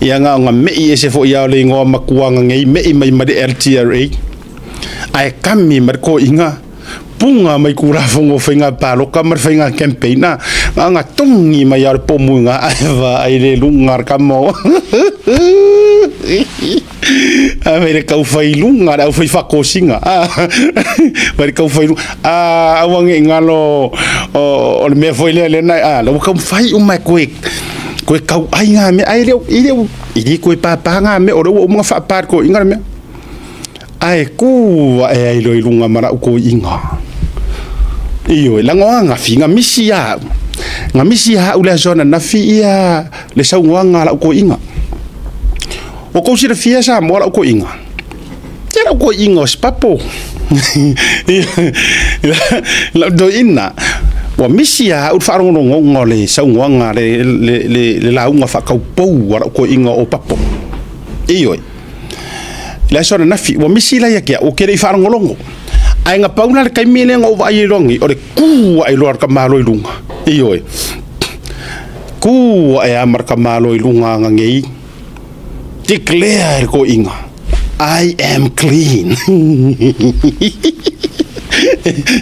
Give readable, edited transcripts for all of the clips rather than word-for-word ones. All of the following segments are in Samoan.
Ia nga mei e se fo ia le ingoa makuanga ngei mei mai ma le LTRA. Ae kami ma le koiga punga mai kura fongo whainga pāloka ma le whainga campaign na nga tongi mai au le pomu nga ai va ai le lunga ka mo a me le kau whai lunga le au whai whakosinga a ma le kau whai lunga a awange ngalo o le mea foi lea le nai a la kau whai umai koe koe kau ai ngā mea ai leo i leo i li koe pāpā ngā mea o le ua umunga whaapāri koe inga le mea ai ku e ai loi lunga mara u koe inga iyo langoanga fi nga misi ya nga misi ha u le zona na fi ia le saungoanga la ko inga o ko sira fia sa mo la ko inga te la ko inga spapo la do inna wa misi ya u fa rongo ngo le saungoanga le le le la unga fa kau pou la ko inga o papo iyo la zona na fi wa misi la ya ke o ke le fa rongo longo ai nga pauna le kaimi le ngo vai rongi o le ku ai lo ka malo i lunga iyo ku ai amar ka malo i lunga ngei declare ko inga I am clean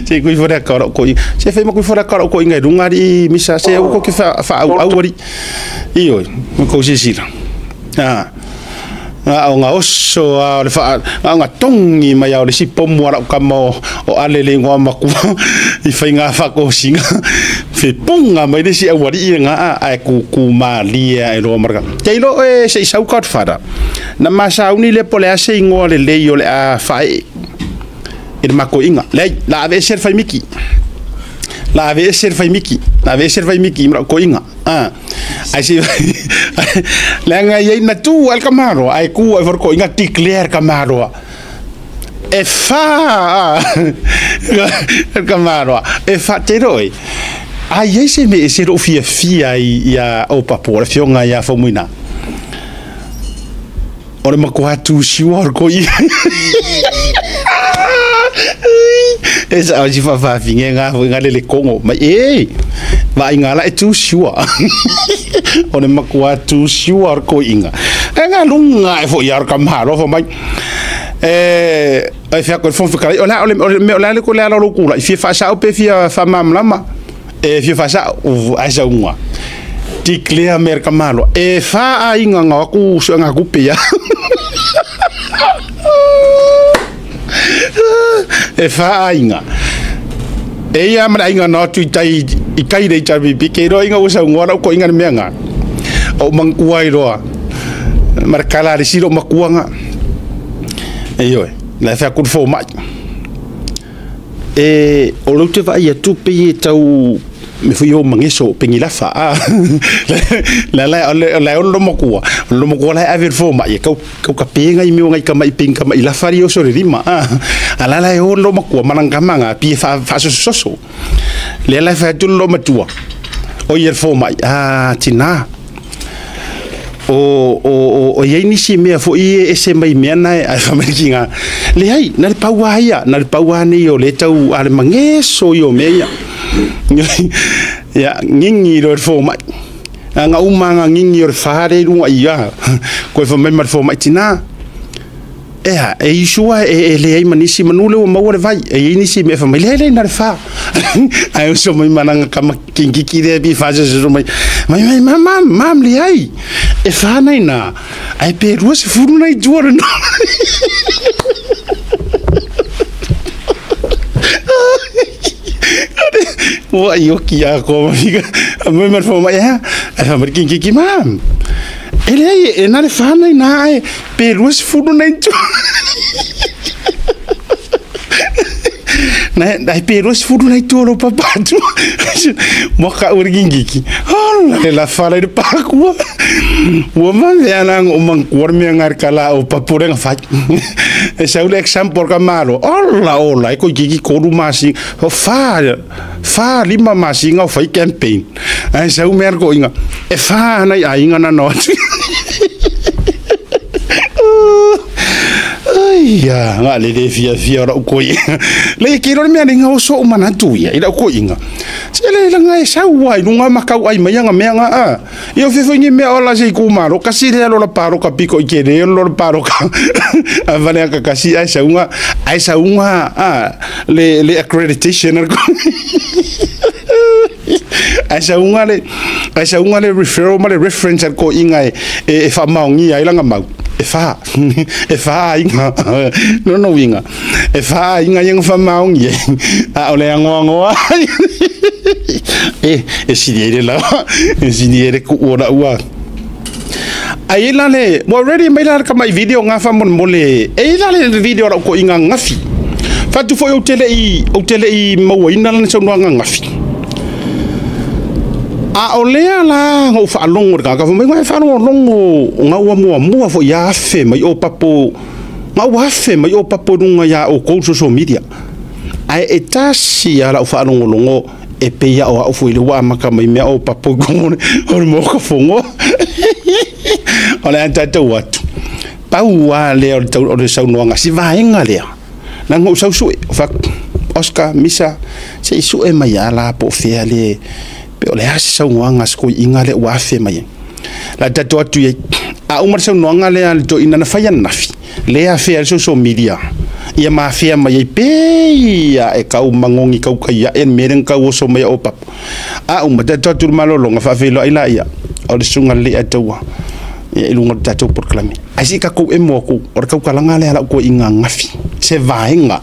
se kui fora ka ko se fe mo kui fora ka ko inga lunga ri misa se o ko ke fa fa au au ri iyo ko se sira ah a o nga oso a le fa a nga tongi mai au le si pomu ara ka mo o ale le ngoa makua i whainga whakosinga fe punga mai le si awari i nga a e kuku malia e loa maraka te ilo e se isau kaut whara na masauni le pole ase ingoa le lei o le a whae e le mako inga lei la ave ser whai miki la ave ser whai miki la ave ser whai miki mra ko inga ah ai si la nga ye na tu al kamaro ai ku ai forko inga declare kamaro e fa al kamaro e fa te roi ai ye se me se ro fia fia ia o papo le fionga ia fomuina ore makoa tu siwa ko i esa o si fa fa finge nga nga le kongo mai e va inga la e tu siwa o le makoa tu siwa ko inga e nga lunga e fo ia ka mahalo fo mai e ai fia ko fo fika o la o le me o la le ko le ala lo kula i fia fa sa o pe fia fa mamlama e fia fa sa o ai sa unga declare mer ka malo e fa a inga nga ku so nga ku pe ya e fa inga e ia mara inga no tu tai i kai rei tabi ke ro inga usa ngora ko inga me nga o mangkua i roa mara kala ri siro makuanga e yo la fa ku fo mai e o lo te vai tu pe e tau me fui o mangeso pengilafa a la la la o lo makua lo makua la ave fo mai kau kau ka penga i mi ngai ka mai ping ka mai la fari o so rima a ala la o lo makua mananga manga pi fa fa so so so le la fa tu lo matua o ia fo mai a tina o o o ia nisi mea fo i e se mai mea nai ai fa mai kinga le ai na le paua ia na le paua nei o le tau ale mangeso i o mea ia ngingi ro fo mai nga umanga ngingi o fare lunga ia ko fo mai fo mai tina e ha e isua e le ai manisi manule o maua le vai e inisi me fa mai le le na le fa ai o so mai mananga kama kingi ki le bi fa so mai mai mai mam mam le ai e fa nei na ai pe rua se furu nei tua no Ua i oki a ko mafika mai mai fo mai ha ai fa mai kingi ki mam e le e na le fa nei na e pe rua se furu nei tua na ai pe rua se furu nei tua lo papa tu mo ka uri kingi ki hola la fa le pa ku ua ma ve ana o man ku me ngar kala o papure nga fa e sa le example ka malo hola hola e ko kiki ko masi fa fa lima masi nga fa campaign ai sa u mer ko inga e fa na ai inga na no ai ya nga le le fia fia ra ko i le ki ro me nga o so mana tu ia ila ko inga se le la nga e sa wa i lunga makau ai mai nga me nga a Ia fe ni mea ola se ku maro kasi le lo paro ka piko i ke le lo paro ka a vale ka kasi ai saunga a le accreditation ai saunga le referral ma le reference ko inga e fa maongi ai langa mau e fa inga no no inga e fa inga yang fa maongi a ole angoa e siniere la e siniere ku ora ua ai la le mo ready mai la ka mai video nga fa mon mole e la le video ra ko inga ngafi fa tu foi o tele i maua ina la sau nga ngafi a olea la ngo fa longo ka ka mai fa longo nga ua mua mua fo ya fe mai o papo nga ua fe mai o papo runga ya o ko social media ai e tasi ala fa longo longo e peia o au foi le wa maka mai mea o papo ko o mo ka fongo ole anta tau atu pau a le o le saunoaga si vaega lea na ngo sau sue fa Oscar Misa se isu e mai ala po fea le pe o le asi saunoaga se koi'iga le ua afe mai ai la tatou atu i ai a uma le saunoaga lea le to'ina na fai ananafi le afea le social media ia mafea mai ai peia e kau magogi kaukai a'e le mea lea na kau oso mai o papo a uma tatou atu le malologa faafeiloai laia o le suga lele'i taua ia i luga o le tatou polokalame ae se'i takou emo aku o le taukalaga lea la'u koi'iga gafi se vaega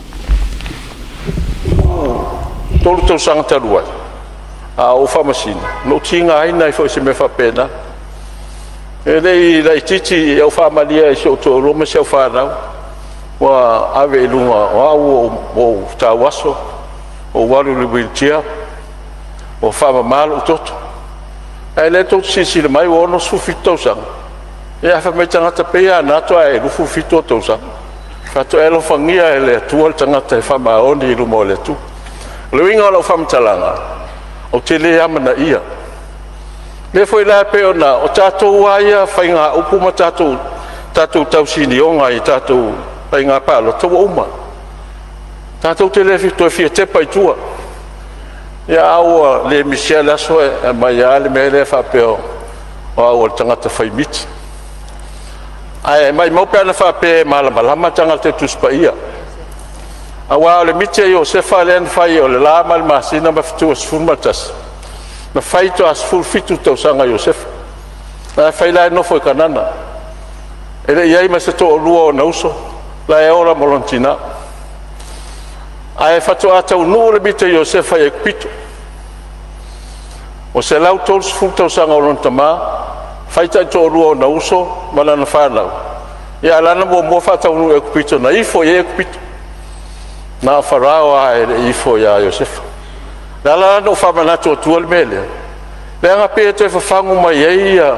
tolu tausaga talu ai a o faamasina no tinga ai nai foi se mea faapena e lei laitiiti au faamalia i si ou toalua ma si au fanau ua ave i luga o au o tauaso o alu i le wheelchair o faamamā lou toto ae le tou silasila mai ua 67 tausaga e afa mai tagata pei a na ato ae 27 tausaga faatoa alofagia e le Atua le tagata e faamaoni i luma o le Atua. O le uiga o lau faamatalaga o te le amanaia le foi la pe ona o tatou aia faiga upu ma tatou tausinioga i tatou faiga palota ua uma tatou te le toe fia tepa i tua ia aua le misia le aso e mai a le mea lea faapea o au o le tagata faimiti ae mai mau pe ana faapea e malamalama tagata Tusi Paia aua o le miti a Iosefa lea na fai o le la ma le masina ma fitua 11 na fai toa 17 tausaga Iosefa na fai la e nofo i Kanana e le iai ma se to'alua o nauso la e ola ma lona tinā ae fatoa taunuu le miti a Iosefa i Aikupito o 130 tausaga o lona tamā fai ta'itoalua o nauso ma lana fanau ia alana muamua faataunuu i Aikupito na ifo i ai Aikupito na Farao a e le ifo iā Iosefa le ala lana o faamanatu atua le mea lea leaga pe toe fafagu mai ai ia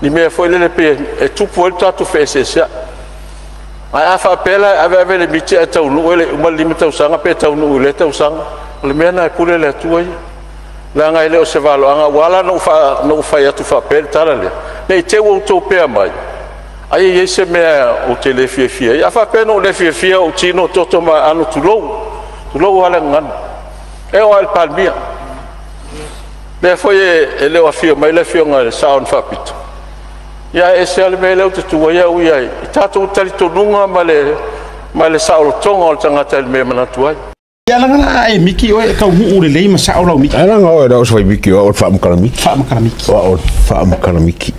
ni mea foi lele pe e tupu ai le tatou feeseesea'i ae a faapea la e aveave le miti ae taunuu e le uma le 5 tausaga pe taunuu i lea tausaga o le mea na e pule le Atua ia leaga e le o se valoaga ua ala na ou fai atu faapea le tala lea nei te ua outou pea mai ai e iai se mea ou te le fiafia ai a faapea na ou le fiafia ou tino toto ma aano tulou lava le gagana e oo lava i le Palemia lea foi e le o afio mai le afioga i le Sao na Faapito ia e ese lava le mea lea ou te tu ai au ia i tatou talitonuga ma le saolotoga o le tagata i le mea e manatu ai. Ia laga la e miki oe e taunuu lelei ma sa'o lau miki. Ai laga oe la o se faimiki o au o le faamakalamiki. Faamakalamiki. O au o le faamakalamiki.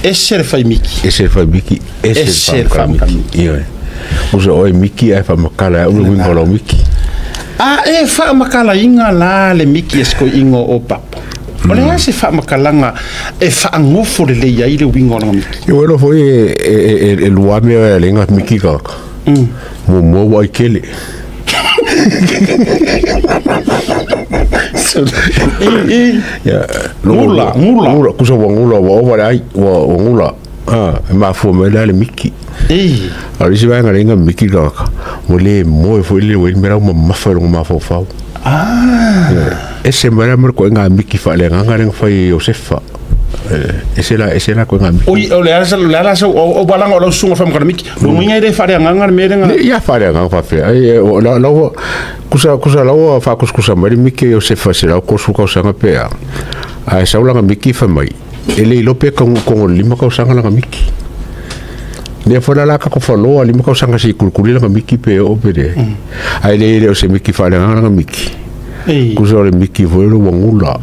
Ese le faimiki. Ese le faimiki, ese le faamakalamiki. Ioe. Usa oe miki ae faamakala ai au le uiga o lau miki. A e faamakalaina la le miki e se koi'iga o papo. O le a se faamakalaga e faagofo lelei ai le uiga o laga miki? Ia ua iloa foi e lua mea e alega miki tagata. Muamua ua aikele. Gula, gula. Gula, kusa ua gula, ua ova le ai, ua gula. E mafua mai la le miki. A o le isi vaega leiga miki tagata, ua le moe foi le ua i le mea la ua mamafa i logo mafaufau. Ese mai la ma le koʻiga miki faaleagaga lea na fai e Iosefa. Ese la, ese la koʻiga miki. Oi, o le ala sau, o walaga o lau susuga faamakalomiki. Luga i le faaleagaga le mea lea na. Ia faaleagaga faapea. Ai, la, la, kusa, kusa lau faakusikusa mai le miki e Iosefa se lau 30 tausaga pe a. Ae sau laga miki fai mai. E le iloa pe kogo i le 5 tausaga lana miki. Lea foi la la tatou faloa 5 tausaga se'i kulikuli lana miki pe oo pe leai. Ae le le o se miki faaleagaga lana miki. Tusa o le miki foi lea ua gula.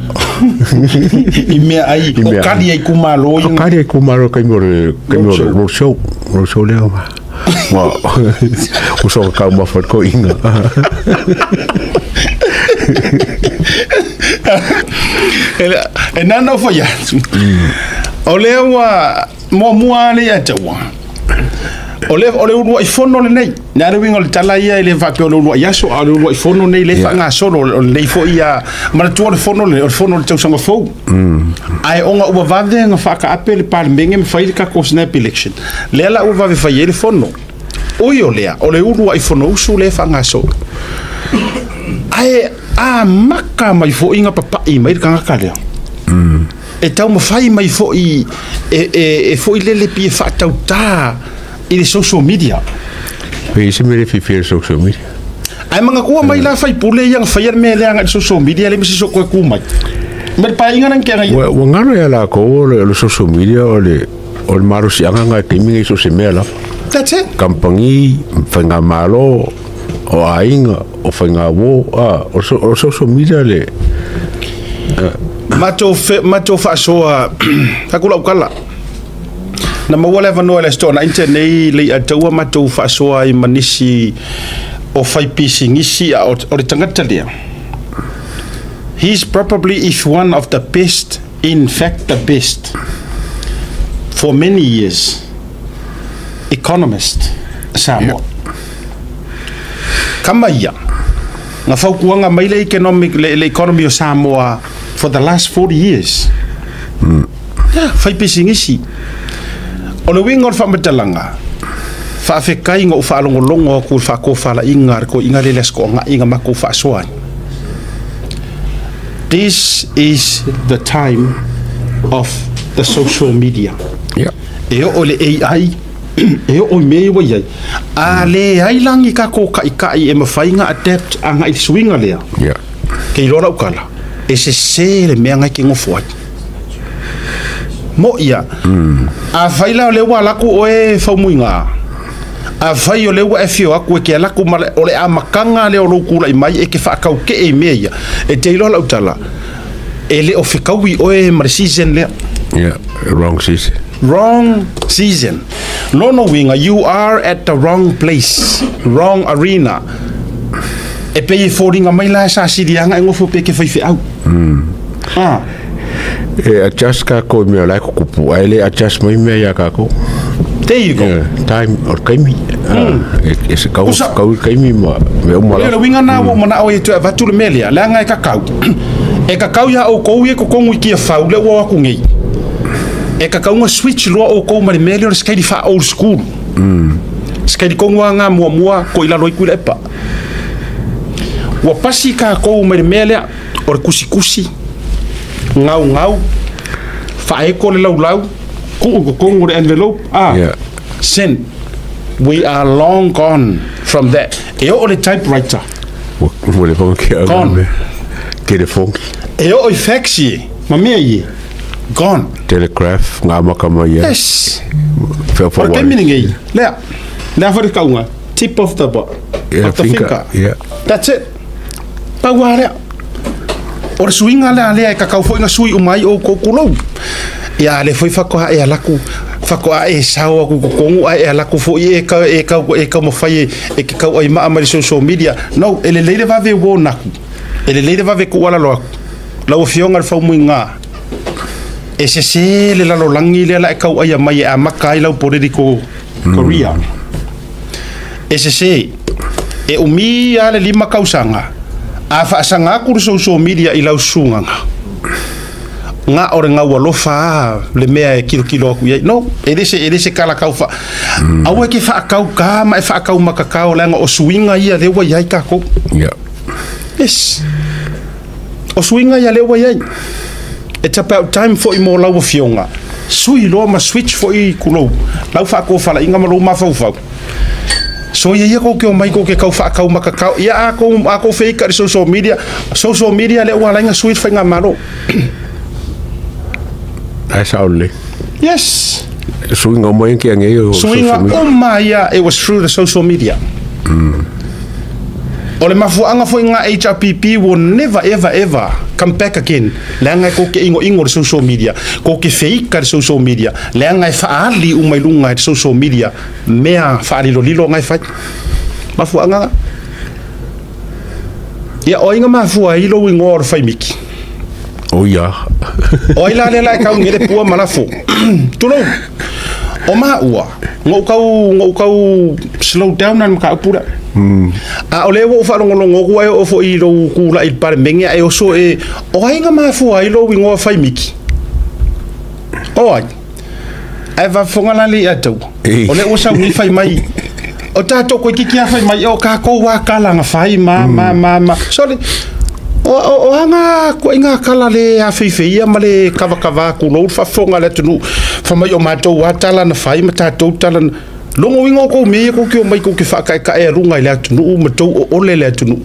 I mea ai, o kali ai itumalo ia. O kali ai itumalo i le taimi o le road show. Road show lea ua ua soona taumafa ai le toeaina. E nana ou fai atu, o lea ua muamua lava le ia te ua. O le, o le uluai fono lenei. Le a le uiga o le tala ia e le faapea o le uluai aso, a o le uluai fono lenei lea e faagasolo, o lenei foi ia, manatua o le fono lenei, o le fono o le tausaga fou. Ae ona ua vave ona faataape le Palemene ma fai le tatou snap election, lea la ua vave fai ai le fono. Ui o lea, o le uluai fonousu lea e faagasolo. Ae amata mai foi ona papai mai le tagata lea. E taumafai mai foi e foi lele pei e faatautā i le social media. E i ai se mea le fiafia i le social media. Ae manatua mai la faipule ia na faia le mea lea agai i le social media, leai ma se isi o toe tu mai. Mai le paeaiga lea na tea nei. Ua galo ia latou o le social media o le malosiaga lena i le taimi lenei i so o se mea lava. That's it. Kamupani, faigamalo, o aiga, o faigauo, o le social media le... Matou faasoa, fai atu lau tala, na maua le avanoa i le Aso Toonai na tea nei Leiataua matou faasoa ai ma nisi o faipisinisi a o le tagata lea, he is probably if one of the best, in fact the best for many years economist Samoa. Kama ia, na fautuaga mai le economic, le economy o Samoa for the last 40 years. Ia, fai pisinisi. O le uiga o le faamatalaga, faafetai na ou faalogologo atu i le faatofalaiga a le toeaina lea i le Aso Toonai na matou faasoa ai. This is the time of the social media. E oo i le AI, e oo i mea ia ua i ai, a leai la ni tatou taitai e mafai ona adapt agai i le suiga lea, kei iloa lau tala, e sese le mea na e te nofo ai. Mo'i ia, afai la o lea ua alu atu oe Faumuina, afai o lea ua e afio atu e te alu atu ma le, o le amataga lea o lou tulai mai e te faataukee i mea ia, e te iloa lau tala, e le o fetaui oe ma le season lea. Yeah, wrong season. Wrong season. Lona uiga, you are at the wrong place, wrong arena. E pei e foliga mai la e sa siliaga e nofo pe ke faifeau. Ah. E adjust kākou i mea o la e kukupu, ae le adjust mai mea iā kākou. There you go. Yeah, time, o le taimi. E se kau, kau i taimi ma mea uma lava. O le uiga lena ua ou manao ai e toe avatu le mea lea, leaga e kakau. E kakau iā oukou ia i totonu i Tiafau lea ua o atu nei. E kakau ona switch loa oukou ma le mea lea o le sikaili faa old school. Sikaili tonu lava na muamua ko i lalo ai Tuilaepa. Ua pasi kākou mai le mea lea o le tusitusi, gaugau, faaeko le laulau, tuu i totonu o le envelope, a, send. We are long gone from that. E oo i le typewriter. Ua leva ona kea Gone. Telefoni. E oo i fax ie, ma mea ie. Gone. Telegraph, ngā maka mai ai. Yes. O le taimi lenei, lea, lea foi le tauga, tip of the, of the finger. Yeah. That's it. Pau lava lea. O le suiga lea lea e kakau foi na sui uma ai oukou kulou. Ia lea foi faatoa e alaku, faatoa e sao aku i totonu ae e alaku foi e ka e kau e taumafai e ke tau aimaa mai le social media. No, e lelei le vave warn aku. E lelei le vave tuu alalo aku. Lau Afioga i le Faumuiga, e sese le lalolagi lea la e tauaia mai e amata ai lau political career. E sese, e umi lava le 5 tausaga, a faasaga atu le social media i lau susugaga, na o le gau alofa lava le mea e kilokilo atu i ai. No, e le se, e le se tala tau faa... Aua e te faatautā ma e faataumatatao leaga o suiga ia lea ua i ai tatou. Yes. O suiga ia lea ua i ai. It's about time foi mo lau afioga. Sui loa ma switch foi kulou. Lau faatofalaiga ma lou mafaufau. Soia ia kou ke omai kou ke kau faakau makakau. Ia a kou, a kou feika i le social media. Social media lea ua ala ai ona sui le faigamalo. Ai sa ole. Yes. Suiga uma ia ke ange o Suiga uma ia, it was through the social media. O le mafuaga foi nga HRPP will never ever ever come back again. Leaga e ko ke ingo ingo le social media, ko ke feika le social media, leaga e faali uma i luga i le social media, mea faalilolilo ngai fai. Mafuaga. Ia o inga mafua ai lo ingo o le fai miki. O ia. O ai la le la e kau ngele pua malafo. Tulou. O maua, ngou kau slow down na maka upura. A o le wo whaalongolongo kua e o fo i lo kula i pare menge e o so e o ai nga mafua ai lo ingoa fai miki. O ai. Ai va fonga la li atau. O le o sa ni fai mai. O tātou koe kiki a fai mai o ka kou wā kala nga fai ma ma ma ma. Sorry. O anga ko inga kala le a feifeia ma le kawakawa ku lou whafonga le atunu. Fa mai o mātou wā tala na fai ma tātou tala na longo ingo kou me ko ki o mai ko ki whakaeka e runga i le atunu ma tau o ole le atunu.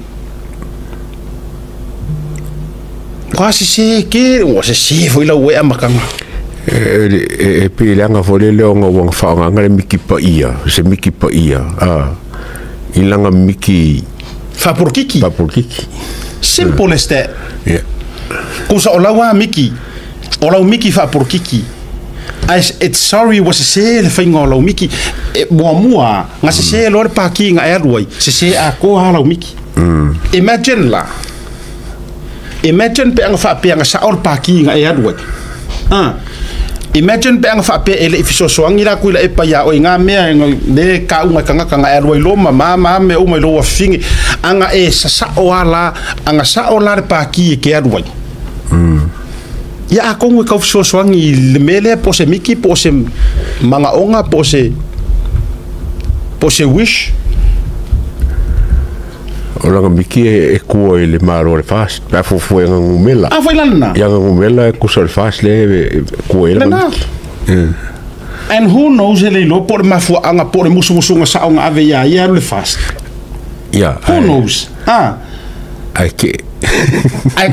Kwa se se ke o se se foi lau e amakanga. E pilianga fo le leonga wanga whaanga le miki pa ia, se miki pa ia. I langa miki Whapurkiki. Whapurkiki. Simple as that. Yeah. Kusa o lau a miki, o lau miki whapurkiki. It's sorry was se le whainga o lau miki. E, mua mua, nga se se lore pāki nga e aruai, se se a koha lau miki. Imagine la. Imagine pe anga whapea nga sa o le pāki nga e aruai. Imagine pe anga whapea e le ifisosoangi la kui la e paia o i ngā mea le ka unga kanga kanga e aruai loma ma ma me o mai loa fingi. Anga e sa o ala, anga sa o la le pāki e ke aruai. Ia a kongu e kau fisosoangi le mele po se miki, po se mangaonga, po se wish. O langa miki e kua i le maro le fast. Pea fufu e ngangumela. A foi lana. Ia ngangumela e kusa le fast le kua i langa miki. And who knows e leilo po le mafua anga po le musumusunga sa onga ave ia ia le fast. Ia. Who knows? Ai ke. Ai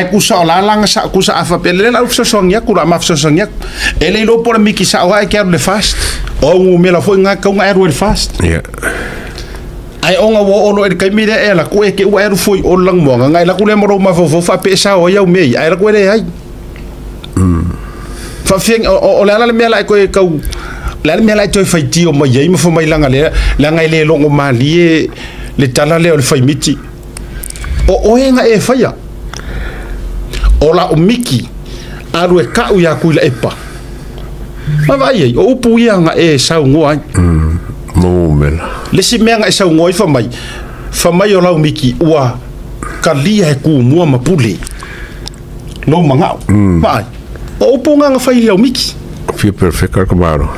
kusa o lalanga sa kusa afa pele le au fisosoangi aku la ma fisosoangi aku. E leilo po le miki sa oa e ke aru le fast. O ngumela foi ngā kaunga aru le fast. Ia. Ai onga wo olo e kai mire e la koe ke ua eru foi o lang moanga ngai la kule moro mafofo fa pe sa o iau mei ai la koe le ai. Fa fieng o le ala le mea la e koe kau le ala mea la e toi whai tio mai ei ma fo mai langa le langa e le longo mali e le tala le o le whai miti. O oe nga e whaia. O la o miki aru e kau ia kui la epa. Ma vai ai o upu ia nga e sau ngoa ai. Mōmela. Le si mea nga e sau ngoi fa mai. Fa mai o lau miki ua kalia he ku mua mapule. Lau mangao. Mai. O upu nga nga whai lau miki. Fia perfect ka maro.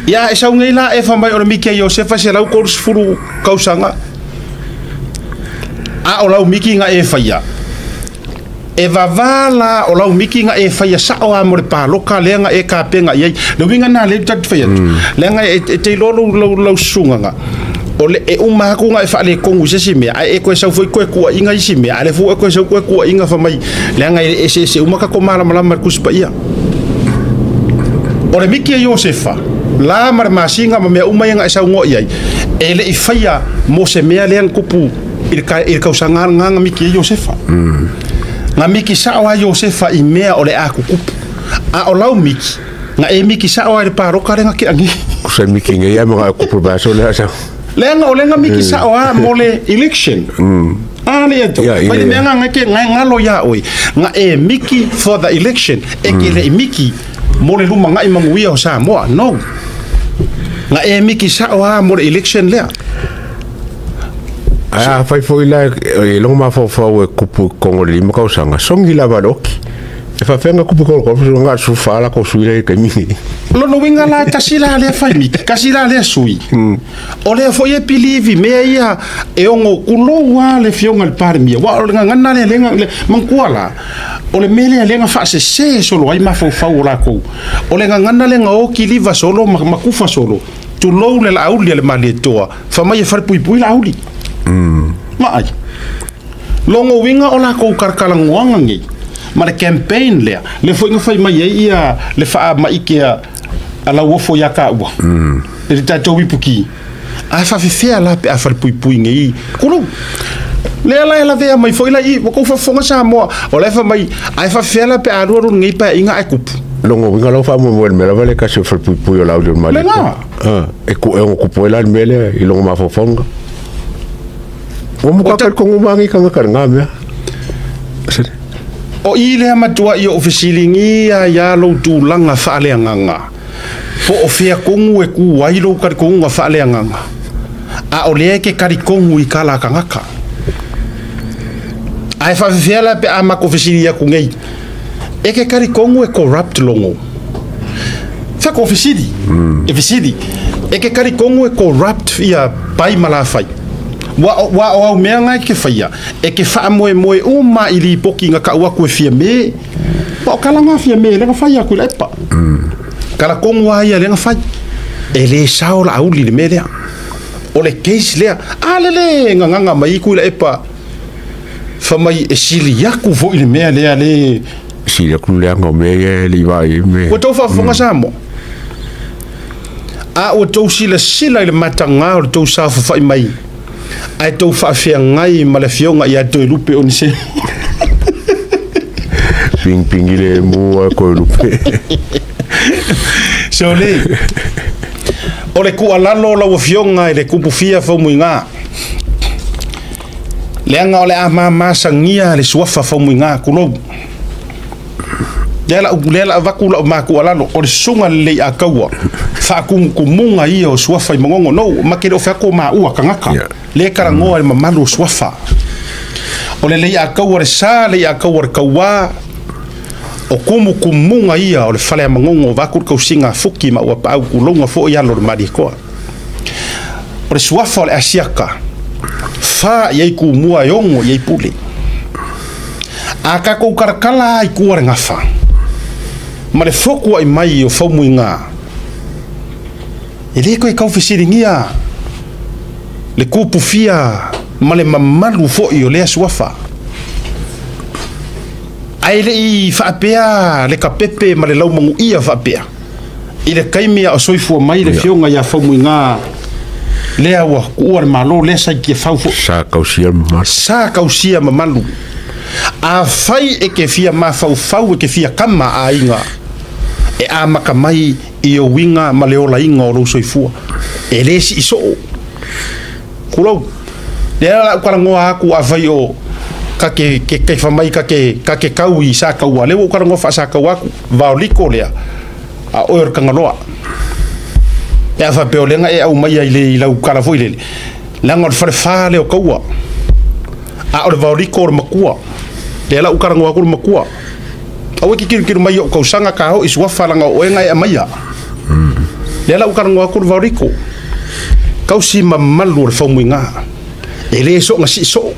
Ia e sau ngei la e fa mai o le miki a Iosefa se lau korus furu kausanga. A o lau miki nga e whaia. E vava la o lau miki nga e whaia sa o a mo le pāloka lea nga e kāpenga iai. Le winga nā le tatu whaia atu. Lea nga e te lolo lau sunga nga. O le e uma haku nga e whaale kongu se si mea. Ai e koe sau fui koe kua inga isi mea. Ale fu e koe sau koe kua inga wha mai. Lea nga e se se uma kako malamalama le kusipa ia. O le miki e Iosefa. La mara masinga ma mea uma ia nga e sau ngo iai. E le i whaia mo se mea lea kupu i le kausanga nga miki e Iosefa. Nga miki sa o a Iosefa i mea o le a kukupu. A o lau miki. Nga e miki sa o a le paroka le nga ke angi. Kusa miki ngai a mga kupu baso le asa. Le nga o le nga miki sa o a mo le election. A le ato. Pai mea nga nga ke nga ngalo ia oi. Nga e miki for the election. E ke le miki mo le luma nga i manguia o Samoa. No. Nga e miki sa o a mo le election lea. A fai foi la e longo mafofo e kupu kongo le lima kausanga songi la valoki. E fa fenga kupu kongo ko nga su fala ko suile ke mi. Lono winga la tasila le fai miki, kasila le sui. O le foi e pilivi me ia e ongo kuloa le fionga le parmia. Wa o nga ngana le lenga mangkua la. O le mele le nga fa se se solo ai mafofo la ko. O le ngana le nga o kiliva solo makufa solo. Tu lou le la auli le maletoa. Fa mai e fare pui pui la auli. Ma ai. Longo winga o la kou karkala ngoanga ngi. Ma le campaign lea le foʻiga fai mai ai ia le faamaʻike a lauofo iā kāua e le tatou ipuki ae faafefea la pe a falepuipui nei kulou lea la e lavea mai foʻi lai ua kou faafofoga Samoa o la e faamai ae faafefea la pe a alu alu lenei paeaiga ae kupu logo uiga lau faamoemoe i le mea lava le tasi o falepuipui o le auli o le le Malietoa. Ga E ku e ono kupu ai la le mea lea i logo mafaufauga. Ua o muka ta talitonu uma nei tagata i lena mea. Sele. O i lea matuaʻi oʻu fesiligia iā lou tulaga faaleagaga po o fea kogu e kū ai lou talitonuga faaleagaga a o lea e ke talitonu i kala tagata ae faafefea la pe a matou fesili atu nei e ke talitonu e corrupt logo fea fesili e fesili e ke talitonu e corrupt ia pai ma lafai ua o au mea ngai ke faia e ke faamoemoe uma i lipoki nga kau aku e fia me wa o kala ngā fia me le nga fai aku i la epa kala kongu a ia le nga fai e le sao la auli le mea lea o le case lea a lele ngagaga mai ku i la epa fa mai e sili aku foʻi le mea lea le Sili aku le leaga o mea ia e le i vaai ai mea. Ua tou faafofoga Samoa a ua tou silasila i le matagā o le tou safafaʻi mai ae tou faafeagai ma le afioga ia Toelupe o nise Pingipingi le emu ae koe lupe. Sole o le kuʻalalo lau afioga i le kupufia faumuigā leaga o le a mamasagia le suafa faumuigā kulou lea lau lea la avaku lau makuʻalalo o le susuga lelei a kaua faaakumukumuga ia o suafa i magogo nou ma ke le o feako maua tagata Ia. le kalagoa i le mamalu o suafa o le lei a kaua le sa lei a kaua le kauā o kumukumuga ia o le fale a magogo o vaku le kausiga a fuki ma ua paau kulouga foʻi alo o le Malietoa o le suafa o le asiaka fa i ai kumua e ogo i ai pule a kakou kalakala ai kua le gafa ma le foku ai mai o faumuigā e lē koe kau fesiligia le kupufia ma le mamalu foʻi o lea suafa ae leʻi faapea le kapepe ma le laumaguia faapea i le kaimi a o soifua mai le Ia. fioga iā faumuigā lea ua kuua le mālō lea sa i fau foʻi Sa kausia le mamalu. Sa kausia mamalu a fai e ke fia mafaufau e ke fia kama aiga e amaka mai i o uiga ma le olaiga o lou soifua e lē sii soo kulou lea la ukalagoa aku a fai o ka ke ke ke famai ka ke kau i sa kaua le ua ukalagoa faasakau aku vaoliko lea a oe o le kagaloa e a faapea o lega e au mai ai le i lau kala foʻi lele leaga o le falefā lea o kaua a o le vaoliko o le makua lea la ukalagoa aku le makua aua ke kilukilu mai o kausaga ka hoʻi suafa laga o oega e amaia lea la ukalagoa aku le vaoliko kausi mamalu o le faumuigā e lē soʻoga sii soo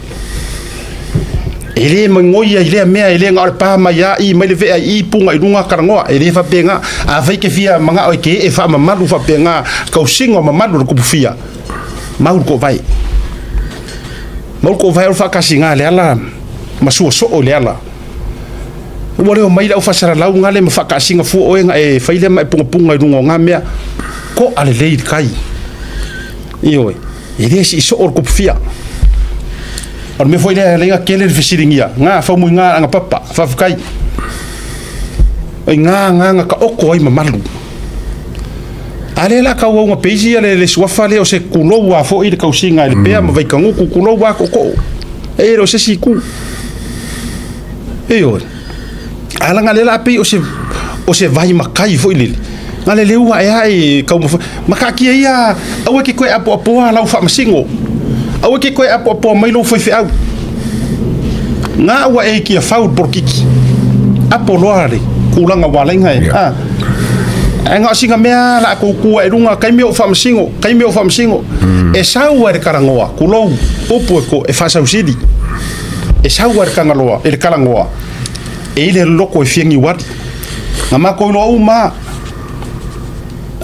e lē magoia i lea mea e lē ga o le pa mai aʻi mai le veʻa i puga i luga kalagoa e lē faapega a fai ke fia magaʻo e ke ee faamamalu faapega kausiga o mamalu o le kupufia mau le koʻovae mau le koʻovae o le faakasigā le ala ma sua soo i le ala ua leo mai lau faasalalau gale ma faakaasiga fua oe ga e fai lea ma e pugapuga i luga o gā mea koʻa lelei le kai ioe e lē sii soo o le kupufia o le mea foʻi lea leiga kele le fesiligia gā faumuigā aga papa faafekai oi gā gā ga kaʻoko ai mamalu a lē la kauauga peisi ia le suafa lea o se kulou a foʻi le kausiga i le pea ma vaikaguku kulou a koʻokoʻo e le o se isi ku ioe alaga lea la pei o se vai makai foʻi lele ga le leua e ae kaumafa ma kaakia ia aua ke koe apoapoa lau faamasigo aua ke koe apoapoa mai lou faifeau gā ua e kia fau le polokiki apo loa le kulaga ua alaiga e Ia. a ae ga o siga mea la kouku e luga kaimi o faamasigo kaimi o faamasigo e sau ai le kalagoa kulou upu e ko e faasausili e sau ai le kagaloa e le kalagoa e ile loko e fiagi uali ga makou iloa uma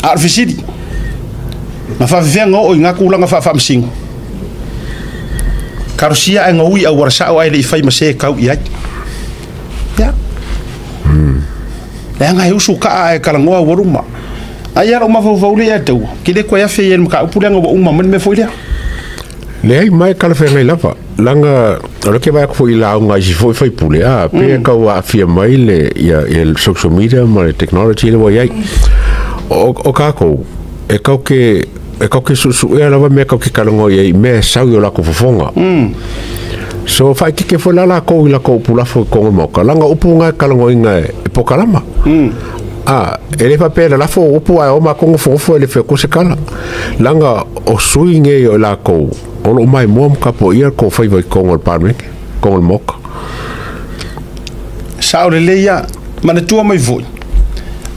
a o le fesili ma faafefeaga oo i gā kulaga faafaamasigo kalosia ae gaui auala saʻo ae leʻi fai ma se kau i ai ia. Leaga e usu kaa e kalagoa ua luma. Ai ala o mafaufau le ia taua, ke le koe afe i le makaupu leaga ua uma mai le mea foi lea. Leai mai kalafeagai lava. Langa o le ke vai ko i la unga isi foi fai pule a pe ka wa afia mai le ia ia social media ma le technology le wa iai. O kako e kau ke susu e lava me kau ke kalongo iai me sau yo la ko fofonga. So fai ke fo la la ko i la ko pula fo ko mo ka langa upu nga kalongo inga e pokalama. A ele fa pela la fo upu a o ma ko fo fo ele fe ko se kala. Langa o suinge yo la ko o lo mai mo ka po ia ko fai vai ko ngol parme ko ngol mok. Sa o le leia mana tua mai foi.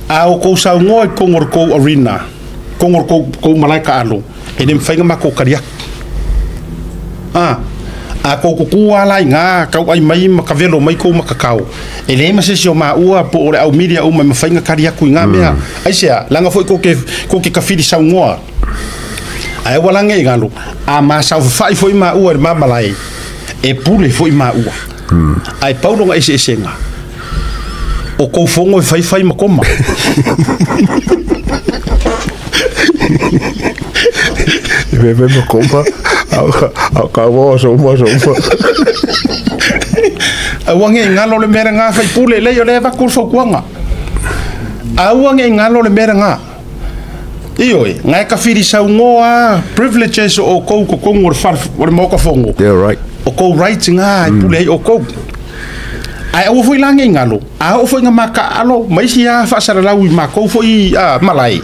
A o ko sa ngoi ko ngor ko arena. Ko ngor ko malaika alo. E nem fai ma ko karia. A ko ku ala inga kau ai mai ma kavelo mai ko makakao. E le ma se si o ma ua po o le au media o mai ma fai karia ku inga mea. Ai sea langa foi ko ke kafiri sa ngoa. Ai wala nge ngalo. A ma sa fai foi ma ua ma malai. E pule foi ma ua. Ai paulo nga ese esenga. O ko fongo fai fai makoma. Bebe makoma. Au ka wo so mo so mo. Au nge ngalo le mera nga fai pule le yo le va kurso kuanga. Au nge ngalo le mera nga. Ioi, ngai ka whiri saungoa, privileges o kou ko kongo o le moka fongo. Yeah, right. O kou right ngā, pule hei o kou. Ai au foi lange ngalo, a au foi ngā maka alo, maisi a whaasaralau i makou foi malai.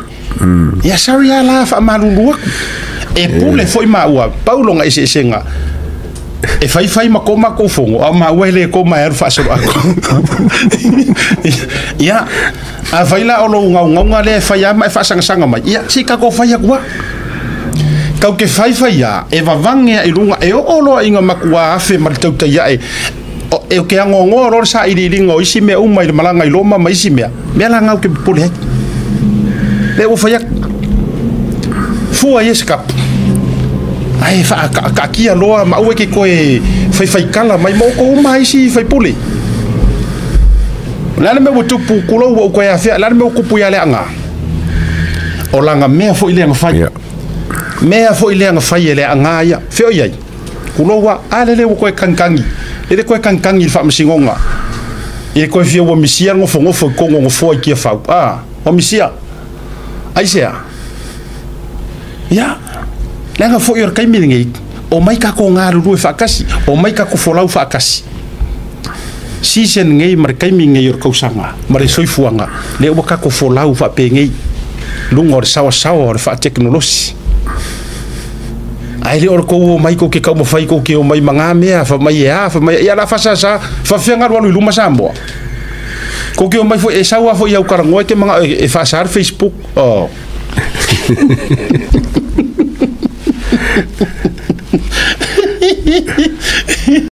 Ia sorry a la wha malulu aku. E pule foi maua, paulo nga ese esenga. E whai whai mako mako fongo, a maua hele ko mai aru whaasaru aku. Ia, a whai la olo ngau ngau ngā le whai ama e whaasangasanga mai. Ia, si kako whai akua. Kau ke whai whai a, e wawange i runga, e o oloa inga makua afe maritauta ia e. E o ke angongoa rore sa iri ringa o isi mea uma i le malanga i loma ma isi mea. Mea la ngau ke pule hei. Le o whai aku. Fua i ese kapu. Ai wha ka kia loa ma ue ke koe whai whai kala mai moko uma isi whai pule. Lana me tupu kulo o koe afea, lana me kupu ia le anga. O langa mea fo i le anga whai. Yeah. Mea fo i le anga whai e le anga ia. Whio iai. Kulo wa a lele o koe kankangi. Lele koe kankangi i whaamasingonga. I koe whia ua misia ngofo ngofo i kongo ngofo i kia whau. Ah, o misia. Ai sea. Ia. Leaga foi o kaimi nei. O mai ka ko ngā ruru e whaakasi. O mai ka ko folau whaakasi. Season ngei mare kaimi ngei o kausanga. Mare soifuanga. Le ua ka ko folau whaape ngei. Lunga o le sawa sawa o le whaateknolosi. Ai le o ko o mai ko ke kau mawhai ko ke o mai manga mea. Wha mai e a, wha mai e a la whasasa. Wha whianga rualu i luma Samoa. Ko ke o mai foi e saua foi au karangoa te manga e whaasar Facebook. Oh.